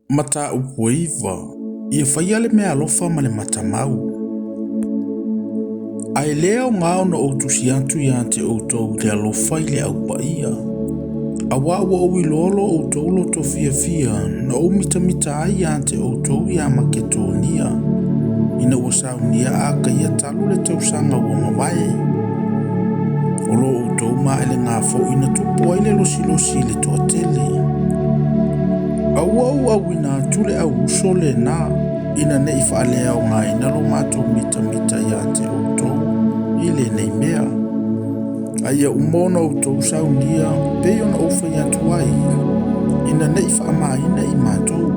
Mataupu e 9, ia faia le meaalofa ma le matamau. Ae le aoga ona ou tusi atu ia te outou i le alofa i le au paia, auā ua ou iloa lo outou loto fiafia na ou mitamita ai ia te outou ia Maketonia, ina ua saunia Akaia talu le tausaga ua mavae. O lo outou maelega foi na tupu ai le losilosi i le toatele. Aua ou auina atu le au uso lena, ina ne i faaleaogaina lo matou mitamita ia te outou i lenei mea. A ia uma ona outou saunia pei ona ou fai atu ai, ina ne i faamaina i matou,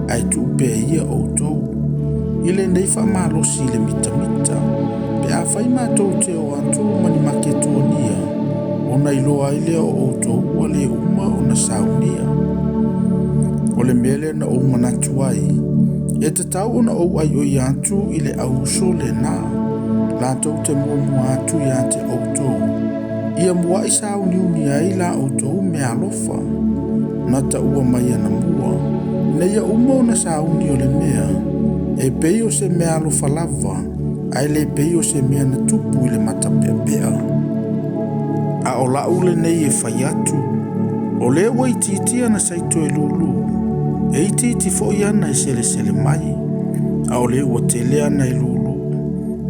ae tuu pea ia outou i lenei faamalosi i le mitamita, pe a fai matou te o atu ma ni Maketonia, ona iloa ai lea o outou ua le uma ona saunia. O le mea lea na ou manatu ai, e tatau ona ou aioi atu i le au uso lena, latou te muamua atu ia te outou, ia muai sauniuni ai la outou meaalofa, na taua mai anamua, ina ia uma ona sauni o le mea, e pei o se meaalofa lava, ae le pei o se mea na tupu i le matapeapea. A o lau lenei e fai atu, o lea ua itiiti ana saito e lūlū, e itiiti foi ana e selesele mai, a o lea ua tele ana e lūlū,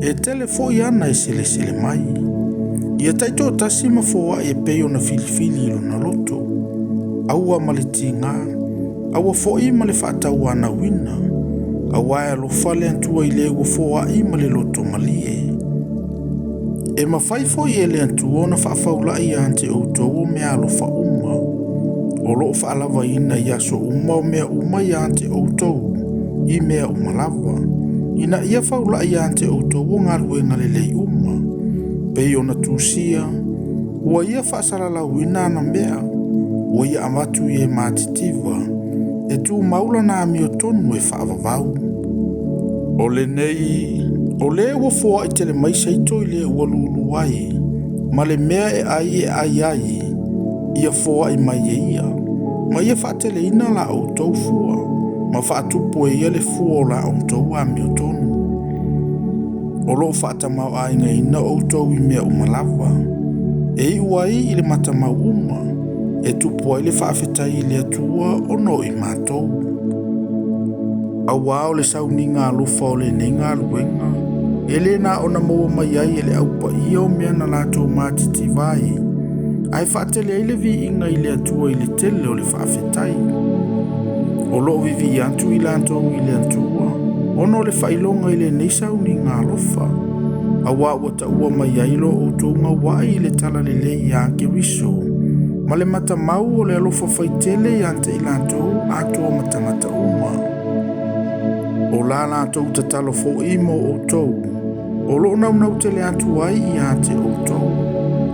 e tele foi ana e selesele mai. Ia taitoatasi ma foai e pei ona filifili i lona loto, aua ma le tiga, aua foi ma le faatauanauina, auā e alofa le Atua i le ua foai ma le loto malie. E mafai foi e le Atua ona faafaulai ia te outou o meaalofa uma, o loo faalavaina i aso uma o mea uma ia te outou, i mea uma lava, ina ia faulai ia te outou o galuega lelei uma, pei ona tusia, ua ia faasalalauina ana mea, ua ia avatu i e matitiva, e tumau lana amiotonu e faavavau. O lenei, o le ua foai tele mai saito i le ua lūlū ai, ma le mea e ai e ai ai, ia foai mai e ia, ma ia faateleina la outou fua, ma faatupu e ia le fua o la outou amiotonu. O loo faatamaoaigaina outou i mea uma lava, e iu ai i le matamau uma, e tupu ai le faafetai i le Atua ona o i matou. Auā o le sauniga alofa o lenei galuega, e le na ona maua mai ai e le au paia o mea na latou matitiva ai, ae faatele ai le viiga i le Atua i le tele o le faafetai. O loo vivii atu i latou i le Atua, ona o le faailoga i lenei sauniga alofa, auā ua taua mai ai lo outou gauai i le talalelei ia Keriso, ma le matamau o le alofa faitele ia te i latou atoa ma tagata uma. O la latou tatalo foi mo outou, o loo naunau tele atu ai ia te outou,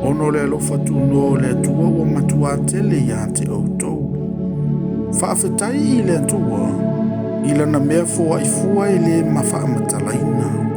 ona o le alofa tunoa o le Atua ua matuā tele ia te outou. Faafetai i le Atua, i lana mea foai fua e le mafaamatalaina.